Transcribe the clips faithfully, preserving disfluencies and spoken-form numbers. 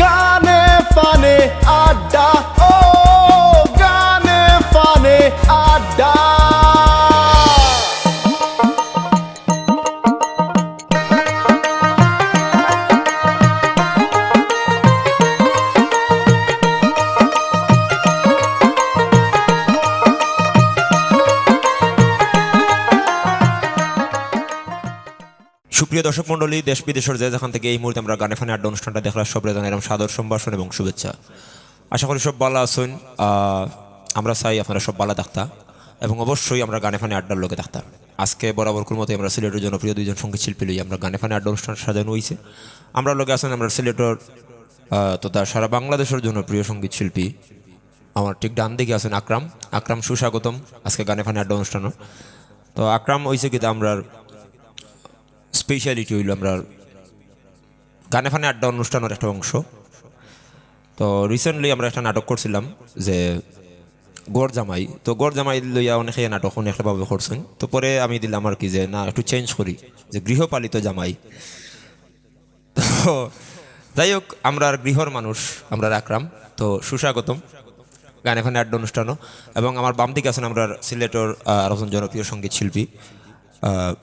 গানে ফানে আড্ডা, ও গানে ফানে আড্ডা। সুপ্রিয় দর্শক মণ্ডলী, দেশ বিদেশর যে যেখান থাকি এই মুহূর্তে আমরার গানে ফানে আড্ডা অনুষ্ঠানটা দেখরা, সবরে জানাইরাম সাদর সম্ভাষণ এবং শুভেচ্ছা। আশা করি সব ভালা আছইন। আহ, আমরা চাই আপনারা সব ভালা থাকতা এবং অবশ্যই আমরার গানে ফানে আড্ডার লগে থাকতা। আজকে বরাবরকুর মতোই আমরার সিলেটর জনপ্রিয় দুইজন সঙ্গীত শিল্পী লইয়া আমরার গানে ফানে আড্ডা অনুষ্ঠান সাজানো অইছে। আমরার লগে আছইন আমরার সিলেটর, আহ, তথা সারা বাংলাদেশর জনপ্রিয় সঙ্গীত শিল্পী, আমার ঠিক ডান দিকে আছইন আকরাম। আকরাম, সুস্বাগতম আজকে গানে ফানে আড্ডা অনুষ্ঠানো। তো আকরাম অইছে কিতা, আমরার speciality অইলো আমরার গানে ফানে আড্ডা অনুষ্ঠানর একটা অংশ। তো recently আমরা একটা নাটক করছিলাম যে ঘর জামাই। তো ঘর জামাই লইয়া অনেকে নাটক অনেকভাবে করছইন। তো পরে আমি দিলাম আর কি যে না, একটু change করি, যে গৃহপালিত জামাই। তো যাই হোক, আমরার গৃহর মানুষ, আমরার আকরাম। তো সুস্বাগতম গানে ফানে আড্ডা অনুষ্ঠানো। এবং আমার বাম দিকে আছইন আমরার সিলেটর, আহ, আরো একজন জনপ্রিয় সঙ্গীত শিল্পী, আহ,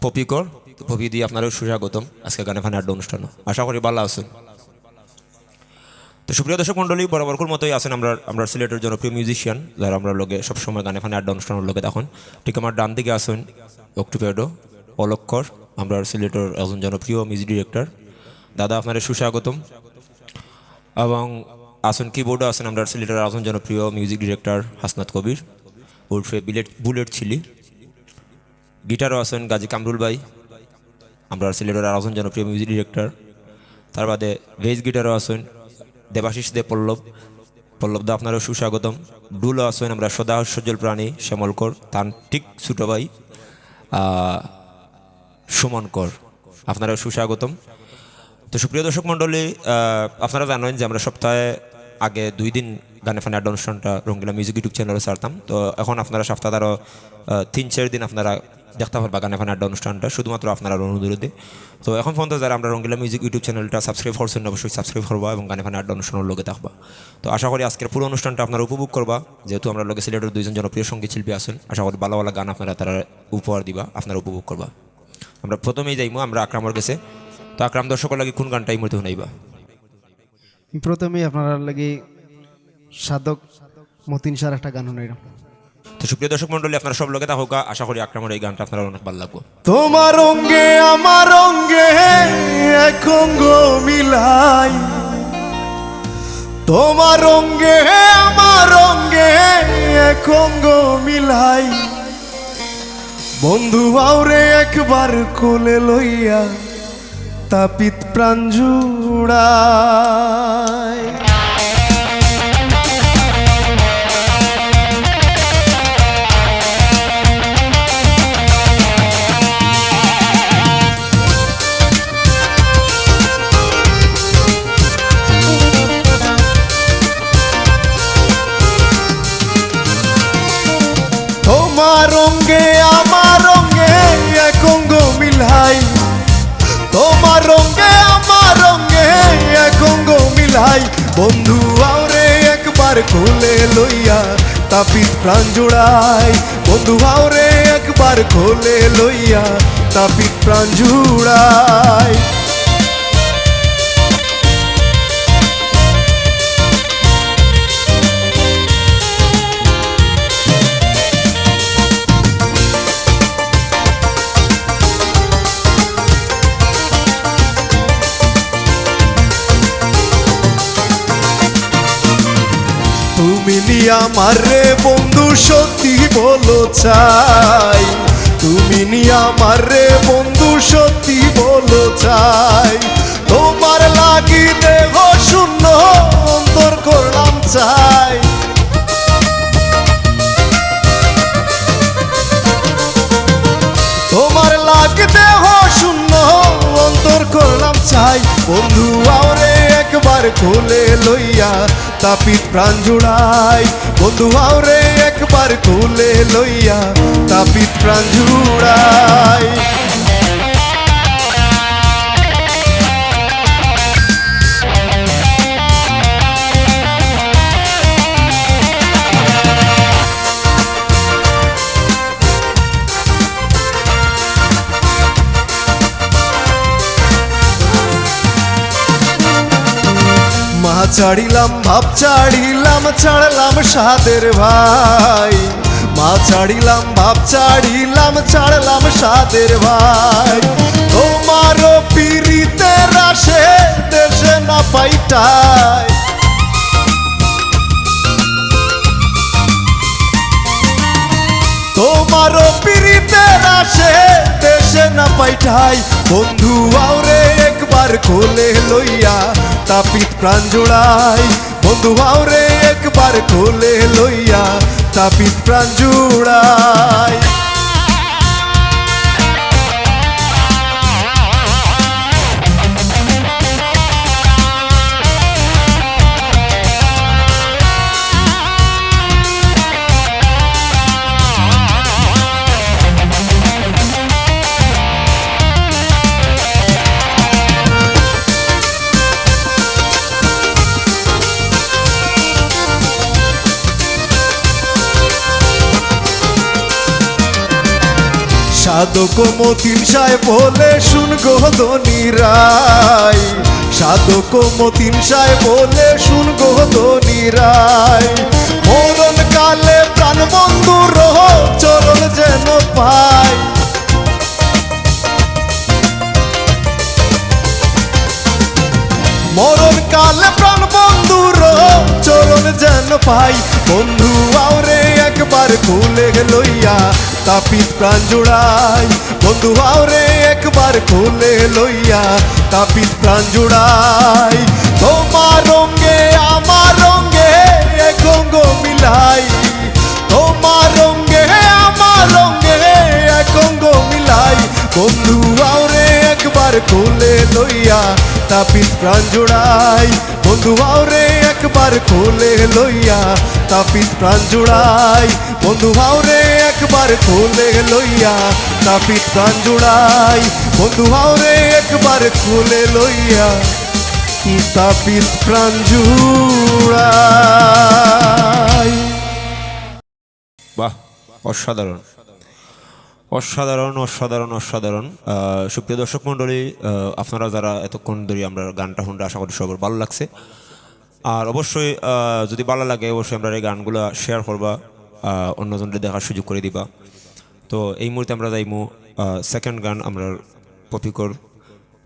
পপি কর। তো পপি দি, আপনারেও সুস্বাগতম আজকে গানে ফানে আড্ডা অনুষ্ঠানো। আশা করি ভালা আছইন। তো সুপ্রিয় দর্শক মণ্ডলী, বরাবরকুর মতোই আছইন আমরার, আমরার সিলেটর জনপ্রিয় musician, যারা আমরার লগে সবসময় গানে ফানে আড্ডা অনুষ্ঠানর লগে থাকইন। ঠিক আমার ডান দিকে আছইন অক্টোপ্যাডো, অলক কর, আমরার সিলেটর একজন জনপ্রিয় music director। দাদা, আপনারে সুস্বাগতম। এবং আছইন keyboardও আছইন আমরার সিলেটর একজন জনপ্রিয় music director হাসনাত কবির, উর্ফে বুলেট, বুলেট চিলি। গিটারও আছইন গাজী কামরুল ভাই, আমরার সিলেটর আরো একজন জনপ্রিয় music director। তার বাদে বেস গিটারও আছইন দেবাশিস দে পল্লব। পল্লব দা, আপনারেও সুস্বাগতম। ডুলো আছইন আমরার সদা সজ্জল প্রাণী শ্যামল কর, তান ঠিক ছোট ভাই, আহ, সুমন কর। আপনারেও সুস্বাগতম। তো সুপ্রিয় দর্শক মণ্ডলী, আহ, আপনারা জানইন যে আমরা সপ্তাহে আগে দুই দিন গানে ফানে আড্ডা অনুষ্ঠানটা রঙ্গিলা Music YouTube channelও ছাড়তাম। তো এখন আপনারা সপ্তাহে আরো, আহ, তিন চাইর দিন আপনারা দেখতা পারবা গানে ফানে আড্ডা অনুষ্ঠানটা শুধুমাত্র আপনারার অনুরোধে। তো এখন পর্যন্ত যারা আমরার রঙ্গিলা Music YouTube channelটা subscribe করছইন না, অবশ্যই subscribe করবা এবং গানে ফানে আড্ডা অনুষ্ঠানর লগে থাকবা। তো আশা করি আজকের পুরো অনুষ্ঠানটা আপনারা উপভোগ করবা, যেহেতু আমরার লগে সিলেটর দুইজন জনপ্রিয় সঙ্গীত শিল্পী আছইন। আশা করি ভালা ভালা গান আপনারা তারারে উপহার দিবা, আপনারা উপভোগ করবা। আমরা প্রথমেই যাইমু আমরা আকরামর গেছে। তো আকরাম, দর্শকর লাগি কোন গানটা এই মুহূর্তে হুনাইবা? প্রথমেই আপনারার লাগি সাধক মতিন শাহর একটা গান হুনাইরাম। তো সুপ্রিয় দর্শক মণ্ডলী, আপনারা সব লগে থাকউক্কা, আশা করি আকরামর এই গানটা আপনারার অনেক ভালা লাগবো। তোমার অঙ্গে আমার অঙ্গে এক অঙ্গ মিলাই, তোমার অঙ্গে আমার অঙ্গে এক অঙ্গ মিলাই, বন্ধু আওরে একবার কোলে লইয়া তাপিত প্রাণ জুড়াই। তোমার অঙ্গে আমার অঙ্গে এক অঙ্গ মিলাই, তোমার অঙ্গে আমার অঙ্গে এক অঙ্গ মিলাই, বন্ধু আওরে একবার কোলে লইয়া তাপিত প্রাণ জুড়াই, বন্ধু আওরে একবার কোলে লইয়া তাপিত প্রাণ জুড়াই। তুমি নি আমারে বন্ধু সত্যি বলো চাই, তুমি নি আমারে বন্ধু সত্যি বলো চাই, তোমার লাগি দেহ শূন্য অন্তর করলাম চাই। তোমার লাগি দেহ শূন্য অন্তর করলাম চাই, বন্ধু আওরে একবার কোলে লইয়া তাপিত প্রাণ জুড়াই, বন্ধু আওরে একবার কোলে লইয়া তাপিত প্রাণ জুড়াই। ছাড়িলাম ভাব, ছাড়িলাম, ছাড়লাম সাধের ভাই। মা ছাড়িলাম ভাব, ছাড়িলাম, ছাড়লাম সাধের ভাই। তোমারও পিরিতের আসে দেশে না পাইটাই। তোমারও পিরিতের আসে দেশে না পাইটাই। বন্ধু আওরে একবার কোলে লইয়া তাপিত প্রাণ জুড়াই। বন্ধু আওরে একবার কোলে লইয়া তাপিত প্রাণ জুড়াই। সাধক মতিন সায় বলে শুন গো ধনী রায়। সাধক মতিন সায় বলে শুন গো ধনী রায়। মরণ কালে প্রাণ বন্ধুর চরণ যেন পাই। মরণ কালে প্রাণ বন্ধুর চরণ যেন পাই। বন্ধু আওরে একবার কোলে লইয়া তাপিত প্রাণ জুড়াই। বন্ধু আওরে একবার কোলে লইয়া তাপিত প্রাণ জুড়াই। তোমার রঙে আমার রঙে এক অঙ্গ মিলাই। তোমার রঙে আমার রঙে এক অঙ্গ মিলাই। বন্ধু আওরে একবার কোলে লইয়া তাপিত প্রাণ জুড়াই। বন্ধু আওরে একবার কোলে লইয়া তাপিত প্রাণ জুড়াই। বন্ধু আওরে একবার কোলে লইয়া তাপিত প্রাণ জুড়াই। বন্ধু আওরে একবার কোলে লইয়া তাপিত প্রাণ জুড়াই। বাহ, অসাধারণ, অসাধারণ, অসাধারণ, অসাধারণ। আহ, সুপ্রিয় দর্শক মণ্ডলী, আহ, আপনারা যারা এতক্ষণ ধরে আমরা গানটা শুনরা, আশা করি সবার ভালো লাগছে। আর অবশ্যই, আহ, যদি ভালো লাগে, অবশ্যই আমরা এই গানগুলা শেয়ার করবা, আহ, অন্যজনকে দেখার সুযোগ করে দিবা। তো এই মুহূর্তে আমরা যাইমু, আহ, সেকেন্ড গান আমরা পপিকর,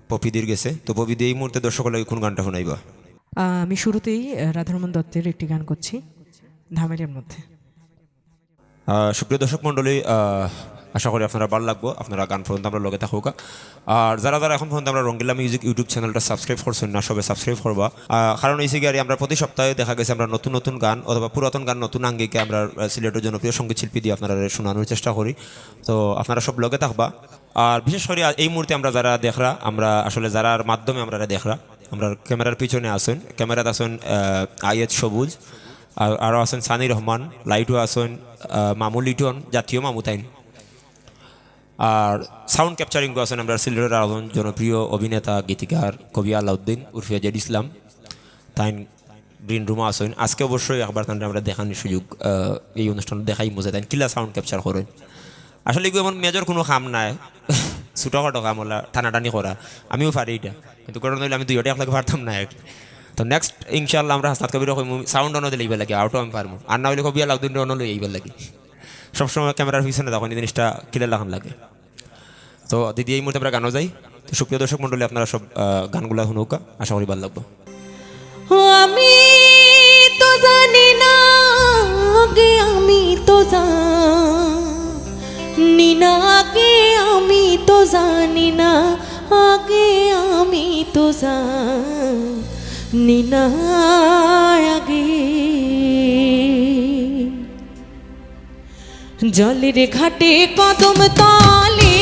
পপিদির গেছে। তো পপিদি, এই মুহূর্তে দর্শকর লাগি কোন গানটা শুনাইবা? আহ, আমি শুরুতেই, আহ, রাধারমন দত্তের একটি গান করছি, ধামেলের মধ্যে। আহ, সুপ্রিয় দর্শক মণ্ডলী, আহ, আশা করি আপনারা ভালো লাগবো, আপনারা গান পর্যন্ত আমরা লগে থাকুকা। আর যারা যারা এখন পর্যন্ত আমরা রঙ্গিলা মিউজিক YouTube চ্যানেলটা সাবস্ক্রাইব করছেন না, সবে সাবস্ক্রাইব করবা। আহ, কারণ হইছে কি, আর আমরা প্রতি সপ্তাহে দেখা গেছে আমরা নতুন নতুন গান অথবা পুরাতন গান নতুন আঙ্গিকে আমরা, আহ, সিলেটের জনপ্রিয় সঙ্গীত শিল্পী দিয়ে আপনারা শোনানোর চেষ্টা করি। তো আপনারা সব লগে থাকবা। আর বিশেষ করে আ-, এই মুহূর্তে আমরা যারা দেখরা, আমরা আসলে যারার মাধ্যমে আমরা দেখরা, আমরা ক্যামেরার পিছনে আছেন, ক্যামেরাত আছেন, আহ, আয়েদ সবুজ, আর আরও আছেন সানি রহমান, লাইটও আছেন, আহ, মামু লিটন, জাতীয় মামু তাইন। আর সাউন্ড ক্যাপচারিংও আছেন আমরা সিলেটের আরজন জনপ্রিয় অভিনেতা, গীতিকার, কবি আলাউদ্দিন উর্ফে জেড ইসলাম, তাইন গ্রিন রুমও আছেন। আজকে অবশ্যই একবার তানরে আমরা দেখানির সুযোগ, আহ, এই অনুষ্ঠানে দেখাইমু যে তাইন কিলা সাউন্ড ক্যাপচার করেন। আসলে এগুলো এমন মেজর কোনো কাম নাই, ছোটোখাটো কাম ওলা টানাটানি করা, আমিও পারি এটা, কিন্তু ঘটনা হইলে আমি দুইটা একলাগে পারতাম না এক। তো নেক্সট ইনশাআল্লাহ আমরা হাসনাত কবির কইমু সাউন্ড অনো দিলে এইবার লাগে, আউটও আমি পারমু, আর না হইলে কবি আলাউদ্দিন অনো লই এইবার লাগে। সবসময় ক্যামেরার পিছনে তখন এই জিনিসটা কিলা লাখান লাগে। তো দিদি, এই মুহূর্তে আমরা গানও যাই। তো সুপ্রিয় দর্শক মণ্ডলী, আপনারা সব, আহ, গানগুলা শুনুকা, আশা করি ভালো লাগবো। ও আমি তো জানি না আগে, আমি তো জানি না আগে, আমি তো জানি না আগে, আমি তো জানি না আগে। জলের ঘাটে কদম তলে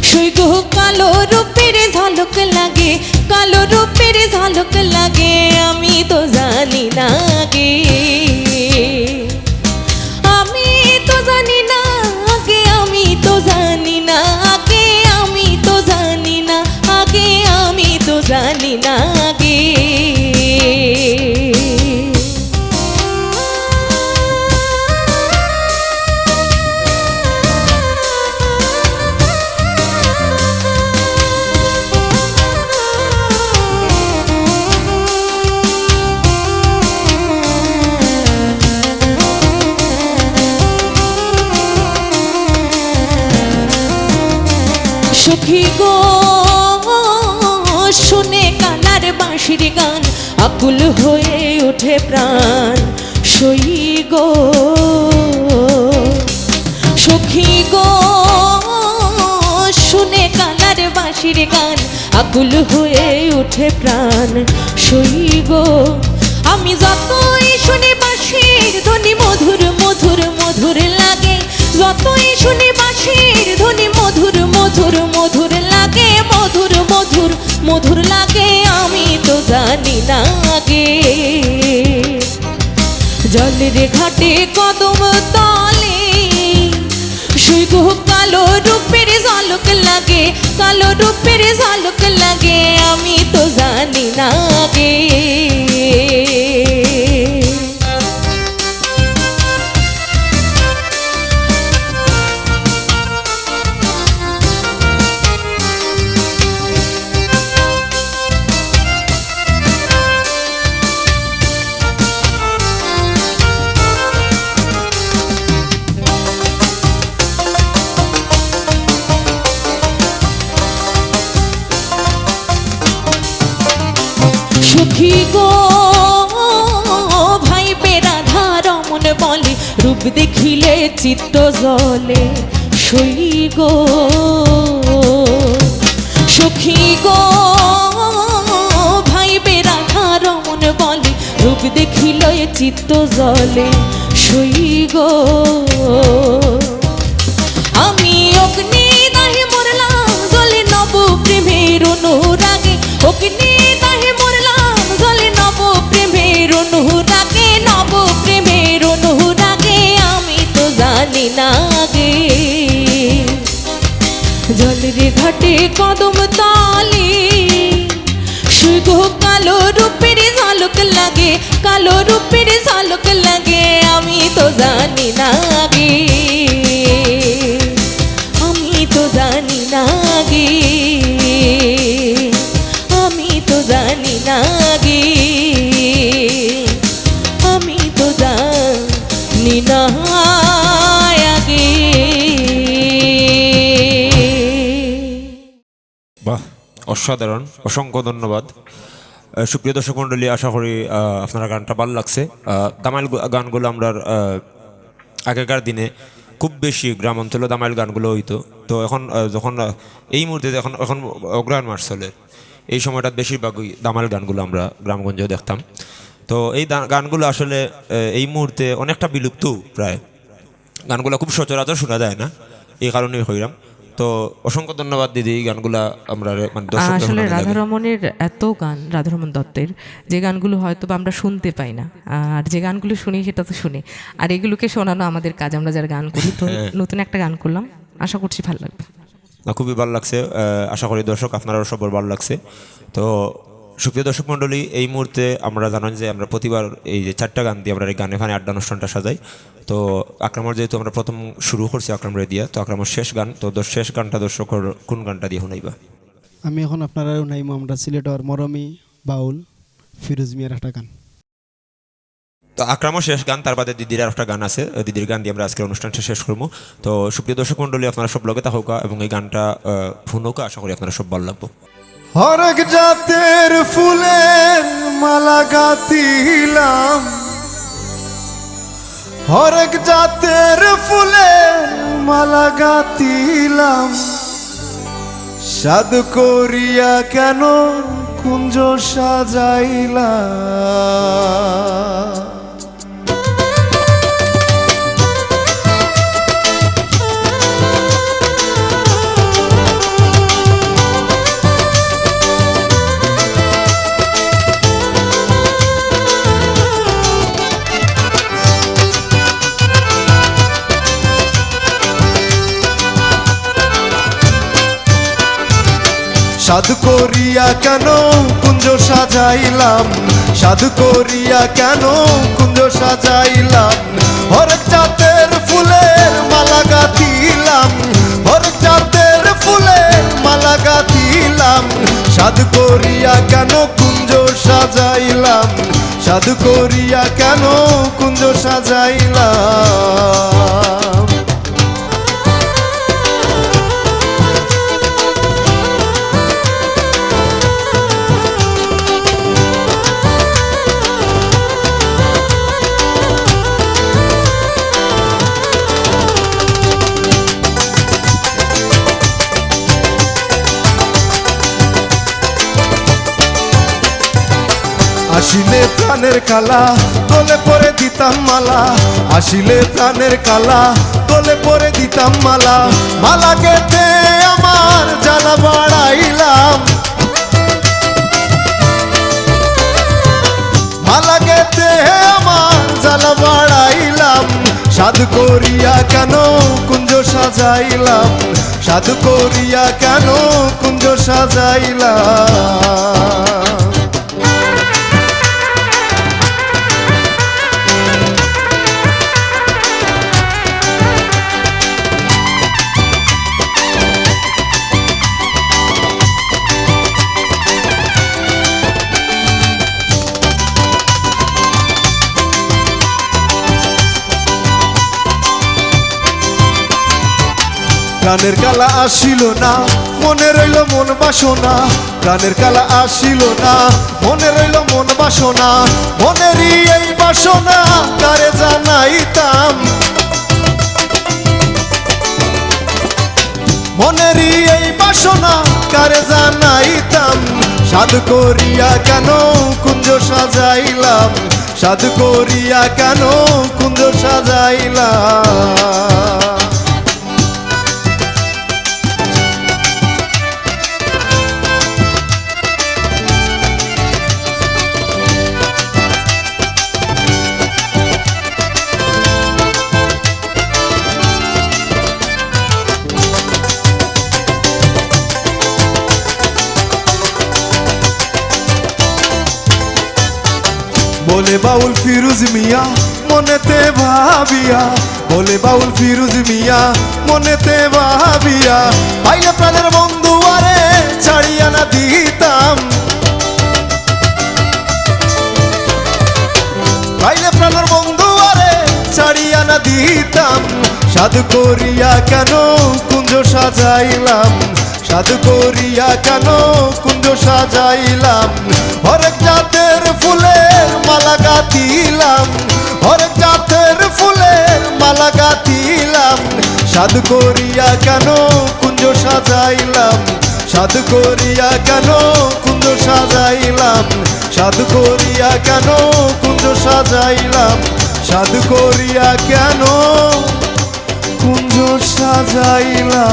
সৈগ কালো রূপের ঝলক লাগে, কালো রূপের ঝলক লাগে। আমি তো জানি না আগে, আমি তো জানি না আগে, আমি তো জানি না আগে, আমি তো জানি না আগে, আমি তো জানি না আগে। গো, শুনে কালার বাঁশির গান, আকুল হয়ে ওঠে প্রাণ। সই গো, সখী গো, শুনে কালার বাঁশির গান, আকুল হয়ে ওঠে প্রাণ। সই গো, আমি যতই শুনি বাঁশির ধ্বনি মধুর মধুর মধুর লাগে, যতই শুনি বাঁশির ধ্বনি মধুর মধুর মধুর লাগে, মধুর মধুর মধুর লাগে, আমি তো জানি না আগে। জলের ঘাটে কদম তলে সই গো, কালো রূপের ঝলক লাগে, কালো রূপের ঝলক লাগে, আমি তো জানি না আগে। সখী গো, ভাইবে রাধা রমন বলে, রূপ দেখিলে চিত্ত জ্বলে। সই গো, সখী গো, ভাইবে রাধা রমন বলে, রূপ দেখিলে চিত্ত জ্বলে। সই গো, আমি অগ্নিদাহে মরলাম জ্বলে নব প্রেমের অনুরাগে, অগ্নিদাহে মরলাম জ্বলে নব প্রেমের অনুরাগে, নব প্রেমের অনুরাগে, আমি তো জানি না আগে। জলের ঘাটে কদম তলে সই গো, কালো রূপের ঝলক লাগে, কালো রূপের ঝলক লাগে, আমি তো জানি না আগে, আমি তো জানি না আগে, আমি তো জানি না আগে, আমি তো জানি না আগে। বাহ, অসাধারণ, অসংখ্য ধন্যবাদ। আহ, সুপ্রিয় দর্শক মণ্ডলী, আশা করি, আহ, আপনারা গানটা ভালো লাগছে। আহ, দামাইল গ-, গানগুলো আমরা, আহ, আগেকার দিনে খুব বেশি গ্রাম অঞ্চলে দামাইল গানগুলো হইতো। তো এখন, আহ, যখন, আহ, এই মুহূর্তে এখন, এখন অগ্রহায়ণ মাস চলে, এই সময়টাত বেশিরভাগই দামাইল গানগুলো আমরা গ্রামগঞ্জেও দেখতাম। তো এই দা-, গানগুলো আসলে, আহ, এই মুহূর্তে অনেকটা বিলুপ্ত প্রায়। গানগুলা খুব সচরাচর শোনা যায় না, এই কারণেই কইরাম। তো অসংখ্য ধন্যবাদ দিদি, এই গানগুলা আমরা রে-, মানে, দর্শকদের আসলে শোনানোর লাগি। রাধারমণের এত গান, রাধারমণ দত্তের, যে গানগুলো হয়তো বা আমরা শুনতে পাই না, আর যে গানগুলো শুনি সেটা তো শুনি, আর এগুলোকে শোনানো আমাদের কাজ, আমরা যারা গান করি। তো হ্যাঁ। নতুন একটা গান করলাম, আশা করছি ভালো লাগবে। না, খুবই ভালো লাগছে। আহ, আশা করি দর্শক আপনারাও সবার ভালো লাগছে। তো সুপ্রিয় দর্শক মণ্ডলী, এই মুহূর্তে আমরা জানেন যে আমরা প্রতিবার এই যে চারটা গান দিয়া আমরা এই গানে ফানে আড্ডা অনুষ্ঠানটা সাজাই। তো আকরামর যেহেতু আমরা প্রথম শুরু করছি আকরামরে দিয়া, তো আকরামর শেষ গান, তো দর্শ-, শেষ গানটা দর্শকর কোন গানটা দিয়া শুনাইবা? আমি এখন আপনারারে শুনাইমু আমরা সিলেটর মরমী বাউল ফিরোজ মিয়ার একটা গান। তো আকরামর শেষ গান, তার বাদে দিদির আর একটা গান আছে, ওই দিদির গান দিয়ে আমরা আজকের অনুষ্ঠানটা শেষ করবো। তো সুপ্রিয় দর্শক মণ্ডলী, আপনারা সব লগে থাকউক্কা এবং এই গানটা, আহ, শুনউক্কা, আশা করি আপনারা সব ভালো লাগবো। হরেক জাতের ফুলের মালা গাঁথিলাম, হরেক জাতের ফুলের মালা গাঁথিলাম, সাধ করিয়া কেন কুঞ্জ সাজাইলা। সাধ করিয়া কেন কুঞ্জ সাজাইলাম, সাধ করিয়া কেন কুঞ্জ সাজাইলাম। হরেক জাতের ফুলের মালা গাঁথিলাম, হরেক জাতের ফুলের মালা গাঁথিলাম। সাধ করিয়া কেন কুঞ্জ সাজাইলাম, সাধ করিয়া কেন কুঞ্জ সাজাইলাম। আসিলে প্রাণের কালা, গলে পরে দিতাম মালা। আসিলে প্রাণের কালা, গলে পরে দিতাম মালা। মালা গেতে আমার জ্বালা বাড়াইলাম। মালা গেতে আমার জ্বালা বাড়াইলাম। সাধ করিয়া কেন কুঞ্জ সাজাইলাম? সাধ করিয়া কেন কুঞ্জ সাজাইলাম? প্রাণের কালা আসিল না, মনে রইল মন বাসনা। প্রাণের কালা আসিল না, মনে রইল মন বাসনা। মনেরই এই বাসনা কারে জানাইতাম? মনেরই এই বাসনা কারে জানাইতাম? সাধ করিয়া কেন কুঞ্জ সাজাইলাম? সাধ করিয়া কেন কুঞ্জ সাজাইলাম? বলে বাউল ফিরোজ মিয়া মনেতে ভাবিয়া, বলে বাউল ফিরোজ মিয়া মনেতে ভাবিয়া, পাইলে প্রাণের বন্ধু আরে ছাড়িয়া না দিতাম। পাইলে প্রাণের বন্ধু আরে ছাড়িয়া না দিতাম। সাধ করিয়া কেন কুঞ্জ সাজাইলাম? সাধ করিয়া কেন কুঞ্জ সাজাইলাম? হরেক জাতের ফুলের মালা গাঁথিলাম, হরেক জাতের ফুলের মালা গাঁথিলাম। সাধ করিয়া কেন কুঞ্জ সাজাইলাম? সাধ করিয়া কেন কুঞ্জ সাজাইলাম? সাধ করিয়া কেন কুঞ্জ সাজাইলাম? সাধ করিয়া কেন কুঞ্জ সাজাইলাম?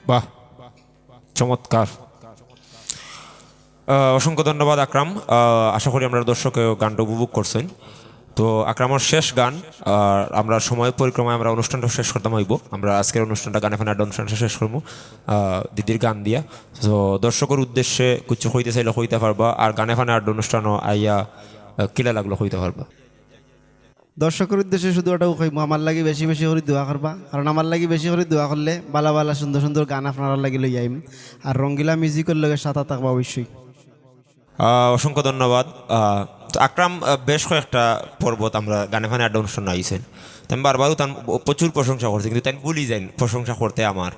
বাহ, চমৎকার। আহ, অসংখ্য ধন্যবাদ আকরাম। আহ, আশা করি আমরা দর্শকে গানটা উপভোগ করছেন। তো আকরামর শেষ গান, আর আমরা সময় পরিক্রমায় আমরা অনুষ্ঠানটা শেষ করতাম অইব। আমরা আজকের অনুষ্ঠানটা, গানে ফানে আড্ডা অনুষ্ঠানটা শেষ করবো, আহ, দিদির গান দিয়া। তো দর্শকের উদ্দেশ্যে কিছু কইতে চাইলে কইতা পারবা, আর গানে ফানে আড্ডা অনুষ্ঠানও আইয়া, আহ, কিলা লাগলো কইতা পারবা। দর্শকের উদ্দেশ্যে শুধু ওটাও কইমু, আমার লাগি বেশি বেশি করি দোয়া করবা, কারণ আমার লাগি বেশি করি দোয়া করলে বালা বালা সুন্দর সুন্দর গান আপনারার লাগি লই আইম। আর রঙ্গিলা মিউজিকের লগে সাথে থাকবা অবশ্যই। আহ, অসংখ্য ধন্যবাদ। আহ, তো আকরাম, আহ, বেশ কয়েকটা পর্বত আমরা গানে ফানে আড্ডা অনুষ্ঠান আইছেন, তো আমি বারবারও তান প্রচুর প্রশংসা করছি, কিন্তু তাই ভুলি যাইন প্রশংসা করতে আমার।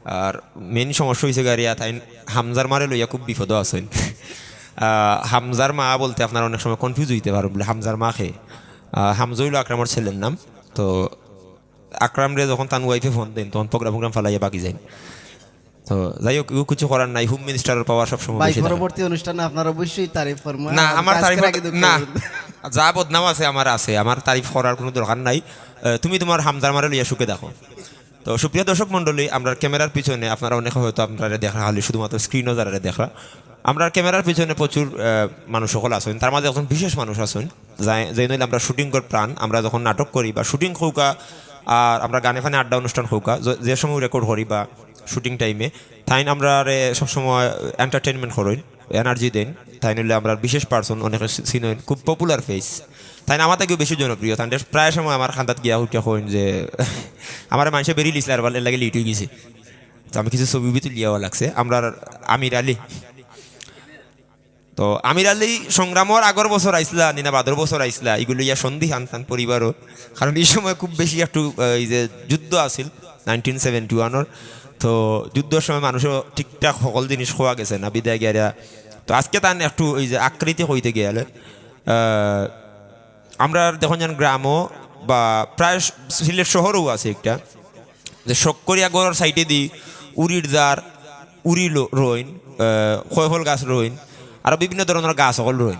আর মেইন সমস্যা হইছে গাড়িয়া তাই হামজার মারে লইয়া খুব বিপদ আছেন। আহ, হামজার মা বলতে আপনারা অনেক সময় কনফিউজ হইতে পারেন, বলে হামজার মা খে? আহ, হামজা হইল আকরামর ছেলের নাম। তো আকরামরে যখন তান ওয়াইফে ফোন দেন, তখন প্রোগ্রাম প্রোগ্রাম ফালাইয়া বাকি যাইন। তো যাই হোক, ইউ কিছু করার নাই, হোম মিনিস্টারের পাওয়ার সবসময় ভাই, বেশি থাকে। পরবর্তী অনুষ্ঠানে আপনারা অবশ্যই তারিফ করবো, না, হ্যাঁ, আমার আজকের তারিফ আগে দুঃখ না, করবেন। যা বদনাম আছে আমার আছে, আমার তারিফ করার কোনো দরকার নাই। আহ, তুমি তোমার হামজার মারে লইয়া সুখে দেখো। তো সুপ্রিয় দর্শক মণ্ডলী, আমরা ক্যামেরার পিছনে আপনারা অনেকে হয়তো আপনারা দেখরা, খালি শুধুমাত্র স্ক্রিনও যারা দেখরা, আমরা ক্যামেরার পিছনে প্রচুর, আহ, মানুষ সকল আছেন, তার মাঝে একজন বিশেষ মানুষ আছেন, যাই, যেই নইলে আমরা শুটিং কর প্রাণ, আমরা যখন নাটক করি বা শুটিং হউকা, আর আমরা গানে ফানে আড্ডা অনুষ্ঠান হউকা, যে, যে সময় রেকর্ড করি বা শুটিং টাইমে, তাইন আমরা রে সবসময় এন্টারটেইনমেন্ট করইন, এনার্জি দেন। তাইন হইলে আমরা বিশেষ পার্সন, অনেকে সি-, চিনইন, খুব পপুলার ফেস। তাইন আমার থাকিও বেশি জনপ্রিয়। তাইন প্রায় সময় আমার খান্দাত গিয়া উঠিয়া কইন যে, "আমারে মানুষে বেরিয়ে লিসলে আর লাগে লেট হয়ে গেছে।" তো আমি কিছু ছবি উবি তুলিয়াও লাগছে। আমরা আমির আলী, তো আমির আলী সংগ্রামর আগর বছর আইসলা, নিনা বাদর বছর আইসলা, এগুলো ইয়া সন্দিহান তান পরিবারও। কারণ এই সময় খুব বেশি একটু, আহ, এই যে যুদ্ধ আছিল, নাইনটিন সেভেন্টি ওয়ানর, তো যুদ্ধর সময় মানুষও ঠিকঠাক সকল জিনিস খোয়া গেছে না, বিদায় গিয়ারা। তো আজকে তান একটু ওই যে আকৃতি কইতে গেলে, আহ, আমরা দেখুন যেন গ্রামও বা প্রায় সিলেট শহরেও আছে একটা, যে শখ করিয়া ঘরর সাইডে দি উড়ির জার, উরি লো-, রইন, আহ, কয়ফল গাছ রইন, আরো বিভিন্ন ধরনর গাছ অকল রইন।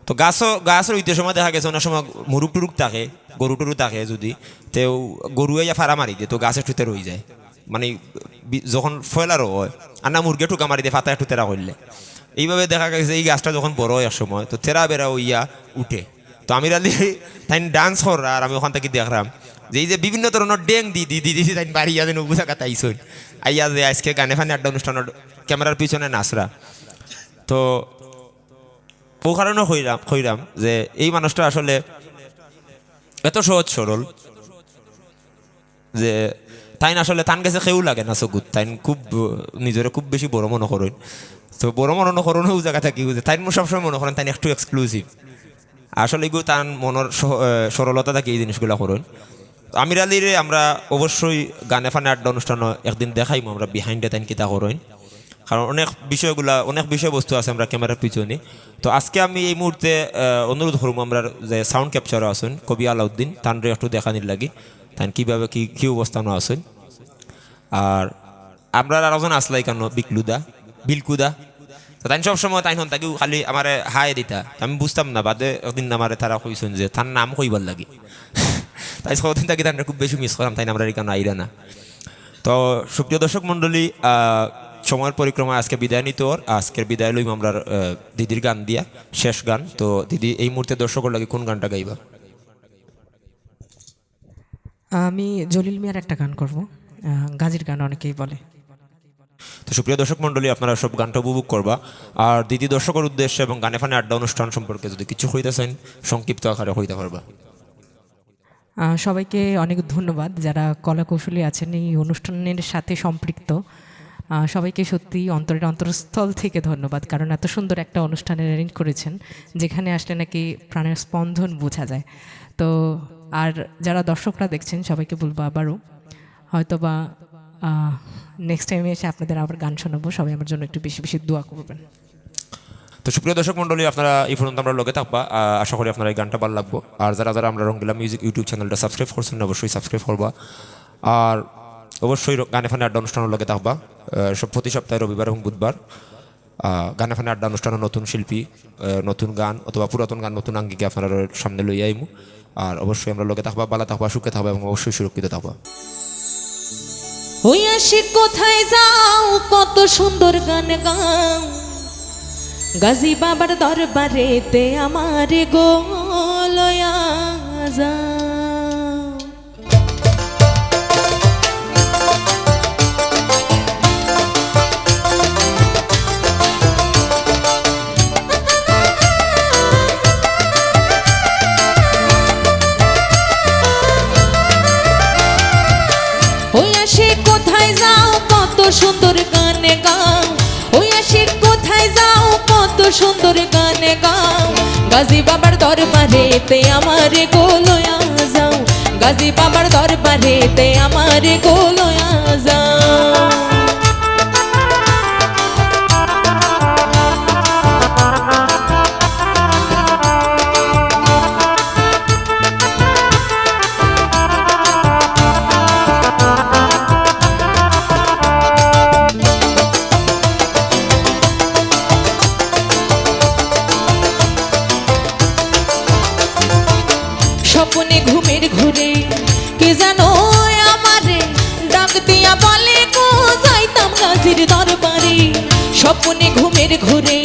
তো গাছ, গাছ রইতে সময় দেখা গেছে অনেক সময় মুরুগ টুরুগ থাকে, গরু টরু থাকে যদি, তেউ গরু আইয়া ফাড়া মারি দে, তো গাছ একটুতে রই যায়। মানে বি-, যখন ফয়লা রো অয়, আর না মুরগে টুকা মারি দে, ফাতা একটু তেরা করলে। এইভাবে দেখা গেছে এই গাছটা যখন বড় অয় এক সময়, তো তেরা বেরা অইয়া উঠে। তো আমির আলী তাইন dance কররা, আর আমি ওখান থাকি দেখরাম যে এই যে বিভিন্ন ধরনর ডেং দি, দি, দি দিছি, তাইন বাড়িয়া যেন অবু জাগাত আইছইন। আইয়া যে আজকে গানে ফানে আড্ডা অনুষ্ঠানর camera-র পিছনে নাচরা। তো ও কারণে কইরাম, কইরাম যে এই মানুষটা আসলে এত সহজ সরল যে তাইন আসলে তান গেছে কেউ লাগে না চকুত। তাইন খুব, আহ, নিজরে খুব বেশি বড় মনো করইন। তো বড় মনো করইন অউ জাগা থাকি যে তাইন সবসময় মনো করইন তাইন একটু exclusive। আসলে এগু তান মনর সহ-, আহ, সরলতা থাকি এই জিনিসগুলা করইন। তো আমির আলীরে আমরা অবশ্যই গানে ফানে আড্ডা অনুষ্ঠানো একদিন দেখাইমু আমরা behind-এ তাইন কিতা করইন। কারণ অনেক বিষয়গুলা, অনেক বিষয়বস্তু আছে আমরা camera-র পিছনে। তো আজকে আমি এই মুহূর্তে, আহ, অনুরোধ করমু আমরার যে sound capture-ও আছইন কবি আলাউদ্দিন, তানরে একটু দেখানির লাগি, তাইন কিভাবে কি, কি অবস্থানো আছইন। আর আমরার আরোজন আছলা ইকানো বিকলুদা, বিলকুদা। তো তাইন সবসময় তাইন হন থাকিউ খালি আমারে হায় দিতা। আমি বুঝতাম না, বাদে একদিন আমারে তারা কইছইন যে তার নাম কইবার লাগি। তাই কতদিন থাকি তানরে খুব বেশি miss কররাম, তাইন আমরার ইকানো আইরা না। তো সুপ্রিয় দর্শক মণ্ডলী, আহ, সময়ের পরিক্রমায় আজকে বিদায় নিতে অর। আজকের বিদায় লইমু আমরার, আহ, দিদির গান দিয়া, শেষ গান। তো দিদি, এই মুহূর্তে দর্শকর লাগি কোন গানটা গাইবা? আমি জলিল মিয়ার একটা গান করব, আহ, গাজীর গান অনেকেই বলে। তো সুপ্রিয় দর্শক মণ্ডলী, আপনারা সব গানটা উপভোগ করবা। আর দিদি দর্শকর উদ্দেশ্যে এবং গানে ফানে আড্ডা অনুষ্ঠান সম্পর্কে যদি কিছু কইতা চাইন, সংক্ষিপ্ত আকারে কইতা পারবা। আহ, সবাইকে অনেক ধন্যবাদ যারা কলাকুশলী আছেন এই অনুষ্ঠানের সাথে সম্পৃক্ত। আহ, সবাইকে সত্যি অন্তরের অন্তরস্থল থেকে ধন্যবাদ, কারণ এত সুন্দর একটা অনুষ্ঠানের arrange করেছেন, যেখানে আসলে নাকি প্রাণের স্পন্দন বোঝা যায়। তো আর যারা দর্শকরা দেখছেন, সবাইকে বলবো আবারও, হয়তোবা, আহ, next time-এ এসে আপনাদের আবার গান শোনাবো। সবাই আমার জন্য একটু বেশি বেশি দোয়া করবেন। তো সুপ্রিয় দর্শক মণ্ডলী, আপনারা এই পর্যন্ত আমরার লগে থাকবা। আহ, আশা করি আপনারার এই গানটা ভালা লাগবো। আর যারা যারা আমরার রঙ্গিলা Music YouTube channel-টা subscribe করছেন না, অবশ্যই subscribe করবা। আর অবশ্যই র-, গানে ফানে আড্ডা অনুষ্ঠানর লগে থাকবা। আহ, সব প্রতি সপ্তাহে রবিবার এবং বুধবার, আহ, গানে ফানে আড্ডা অনুষ্ঠানো নতুন শিল্পী, আহ, নতুন গান অথবা পুরাতন গান নতুন আঙ্গিকে আপনারার সামনে লইয়া আইমু। আর অবশ্যই আমরার লগে থাকবা, ভালা থাকবা, সুখে থাকবা এবং অবশ্যই সুরক্ষিত থাকবা। ওই আশিক কোথায় যাও, কত সুন্দর গান গাও, গাজী বাবার দরবারেতে আমারে গো লয়া যাও। ওই আশিক কোথায় যাও, কত সুন্দর গান গাও। ওই আশিক কোথায় যাও, কত সুন্দর গান গাও। গাজী বাবার দরবারেতে আমারে গো লয়া যাও। গাজী বাবার দরবারেতে আমারে গো লয়া যাও। স্বপনে ঘুমের ঘোরে কে যেন আমারে ডাক দিয়া বলে গো যাইতাম গাজীর দরবারে। স্বপনে ঘুমের ঘোরে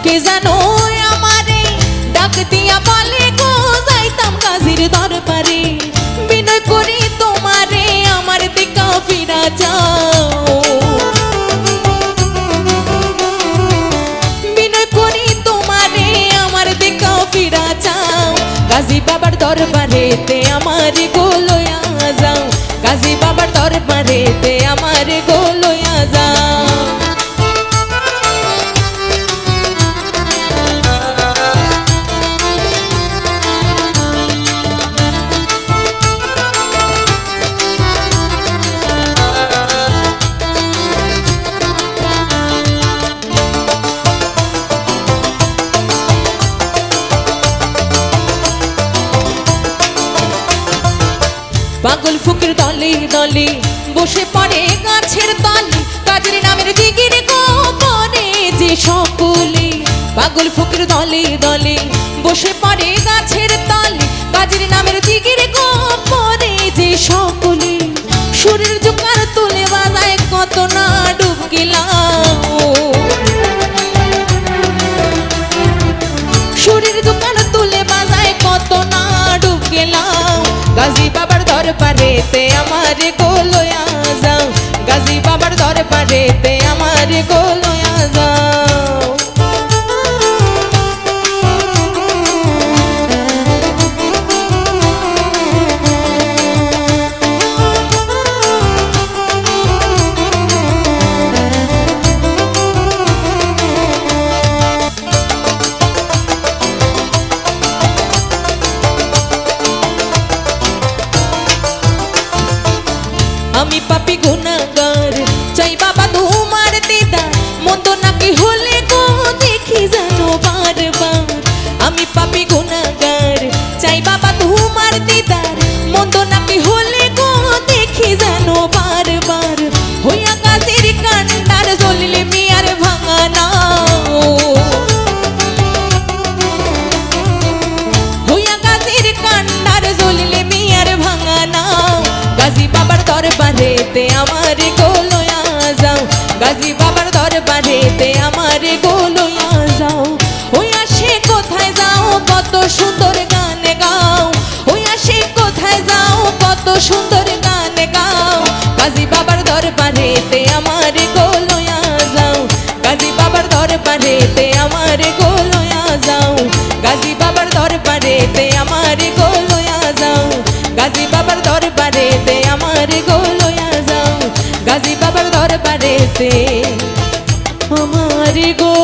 কে যেন আমারে ডাক দিয়া বলে গো যাইতাম গাজীর দরবারে। বিনয় করি তোমারে আমার দিকা ফিরা যাও। বিনয় করি তোমারে আমার দিকা ফিরা যাও। গাজী বাবার দরবারেতে আমারে গো লয়া যাও। গাজী বাবার দরবারেতে আমারে গো লয়া যাও। পাগল ফকির দলে দলে বসে পড়ে গাছের তলে। কার নামের জিগির গোপনে যে সকলে পাগল ফকির দলে দলে বসে পড়ে গাছের তলে। গাজীর নামের জিগির গোপনে যে সকলে সুরের জোকার তুলে বাজায় কত না ডুব গেলাম। সুরের জোকার তুলে বাজায় কত না ডুব গেলাম। গাজী বাবার দরবারেতে আমারে গো লইয়া যাও, গাজী বাবার দরবারেতে আমারে গো লইয়া যাও। আমি পাপী গুনাগার, চাই বাবা তোমার দিদার, মন্দ নাকি হলে গো দেখি যেন বারবার। আমি পাপী গুনাগার, চাই বাবা তোমার দিদার, মন্দ নাকি হলে গো দেখি যেন বারবার। হইয়া গাজীর কান্ডার জলিল মিয়ার ভাঙা নাও, হইয়া গাজীর কান্ডার জলিল মিয়ার ভাঙা নাও। গাজী বাবার দরবারেতে আমারে গো লইয়া যাও, গাজী বাবার দরবারেতে আমারে গো লইয়া যাও। ওই আসে কোথায় যাও, কত সুন্দর গান গাও। ওই আসে কোথায় যাও, কত সুন্দর গান গাও। গাজী বাবার দরবারেতে আমারে গো লইয়া যাও, গাজী বাবার দরবারেতে আমারে গো লইয়া যাও, গাজী বাবার দরবারেতে আমারে গো লইয়া যাও, গাজী বাবার দরবারেতে আমারে গো লইয়া যাও, গাজী বাবার দরবারেতে আমারে গো